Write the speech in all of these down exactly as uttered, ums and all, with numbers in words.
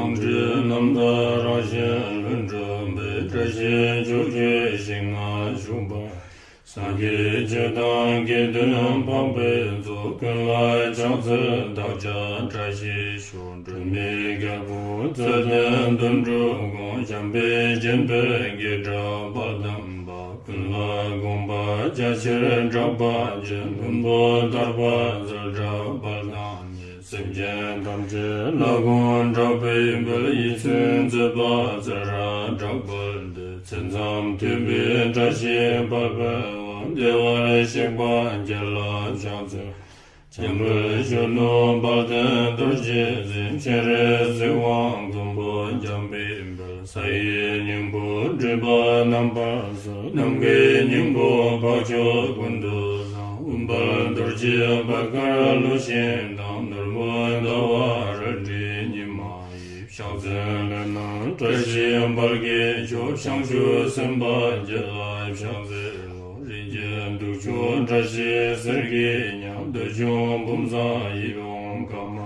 སྣང་སྲིད་རྣམ་དག་རང་བཞིན་ལྷུན་གྲུབ་པའི། བཀྲ་ཤིས་ཕྱོགས་བཅུའི་ཞིང་ན་བཞུགས་པ། སངས་རྒྱས་ཆོས་དང་དགེ་འདུན་འཕགས་པའི་ཚོགས། ཀུན་ལ་ཕྱག་འཚལ་བདག་ཅག་བཀྲ་ཤིས་ཤོག་སྒྲོལ་མའི་རྒྱལ་པོ་རྩ་བརྟན་དོན་གྲུབ་ཀུན། བྱམས་པས་བརྒྱན་པའི་དགེ་གྲགས་དཔལ་དམ་པ། ཀུན་ལ་དགོངས་པ་རྒྱ་ཆེར་བསྒྲགས་པ་ཅན། མགོན་པོ་ཐར་པ་རྩལ་གྲགས་དཔལ་དང་ཉེ། སེམས་ཅན་ཐམས་ཅད་ལ་དགོངས་དྲག་པོའི་དཔལ། ཡིད་ཚིམ་མཛད་པ་ཚེ་རབས་གྲགས་པར་འདུད། མཚན་ཙམ་ཐོས་པས་བཀྲ་ཤིས་པ་འཕེལ་བ། བདེ་བར་གཤེགས་པ་ཁྱེད་ལ་ཕྱག་འཚལ། འཇམ་དཔལ་གཞོན་ནུ་དཔལ་ལྡན་རྡོ་རྗེ་འཛིན། སྤྱན་རས་གཟིགས་དབང་མགོན་པོ་འཇམ་དཔལ་དཔལ། ས་ཡི་སྙིང་པོ་སྤྲུལ་པ་རྣམ་པར་གསལ། ནམ་མཁའི་སྙིང་པོ་འཕགས་མཆོག་ཀུན་ཏུ་བཟང་། དབུ་འཕང་རྡོ་རྗེ་བྷ་གར་ཀླུ་ཤིང་དང་། ནོར་བུ་ཟླ་བ་རལ་གྲི་ཉི་མ་ཡི། ཕྱག་འཚལ་ལྷ་ནང་བཀྲ་ཤིས་དཔལ་གྱི་མཆོག། བྱང་ཆུབ་སེམས་དཔའ་ཁྱེད་ལ་ཕྱག་འཚལ་ལོ། རིན་ཆེན་གདུགས་མཆོག་བཀྲ་ཤིས་གསེར་གྱི་ཉ། འདོད་ཆུང་བུམ་བཟང་ཡིད་འོང་ཀ་མ།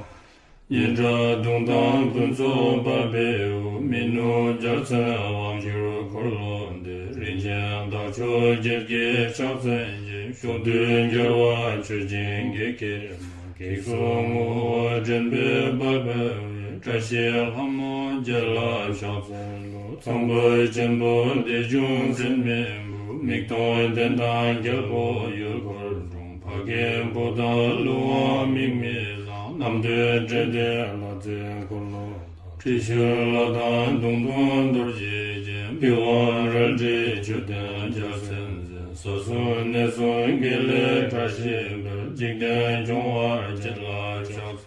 སྙན་གྲགས་དུང་དང་ཕུན་ཚོགས་འཕགས་པའི་དབུ། མི་ནུབ་རྒྱལ་མཚན་དབང་གྱུར་འཁོར་ལོ་འདི། རིན་ཆེན་དར་ལྕོག་བརྒྱད་ཀྱིས་ཕྱག་འཚལ་ཞིང་། ཕྱོགས་དུས་རྒྱལ་བ་མཆོད་ཅིང་བགེགས་ཀྱི་དམག། བགེགས་ཚོགས་བསྔོ་བ་འདྲེན་པའི་དཔལ་འཕེལ་བའི། བཀྲ་ཤིས་ལྷ་མོ་ཁྱེད་ལ་ཕྱག་འཚལ་ལོ། ཚངས་པ་ཆེན་པོ་བདེ་འབྱུང་མཚན་མའི་བུ། མིག་སྟོང་ལྡན་དང་རྒྱལ་པོ་ཡུལ་འཁོར་སྲུང་། འཕགས་སྐྱེས་པོ་དང་ཀླུ་དབང་དམིགས་མེད་བཟང་། རྣམ་ཐོས་འབྲས་ལྡན་ལྷ་རྫས་འཁོར་ལོ་དང་། ཁྲི་ཤོད་ལྷ་དང་མདུང་ཐུང་རྡོ་རྗེ་ཅན། པི་ཝང་རལ་གྲིའི་མཆོད་རྟེན་རྒྱལ་མཚན་འཛིན། ས་གསུམ་གནས་གསུམ་དགེ་ལེགས་བཀྲ་ཤིས་འཕེལ། འཇིག་རྟེན་སྐྱོང་བར་ཁྱེད་ལ་ཕྱག་འཚལ།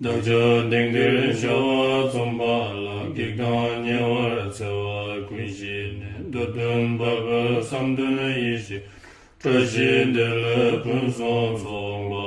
བདག་ཅག་དེང་འདིར་བྱ་བ་རྩོམ་པ་ལ། བགེགས་དང་ཉེ་བར་འཚེ་བ་ཀུན་ཞི་ནས། འདོད་དོན་འབད་པའི་བསམ་དོན་ཡིད་བཞིན། བཀྲ་ཤིས་བདེ་ལེགས་ཕུན་སུམ་ཚོགས་པ།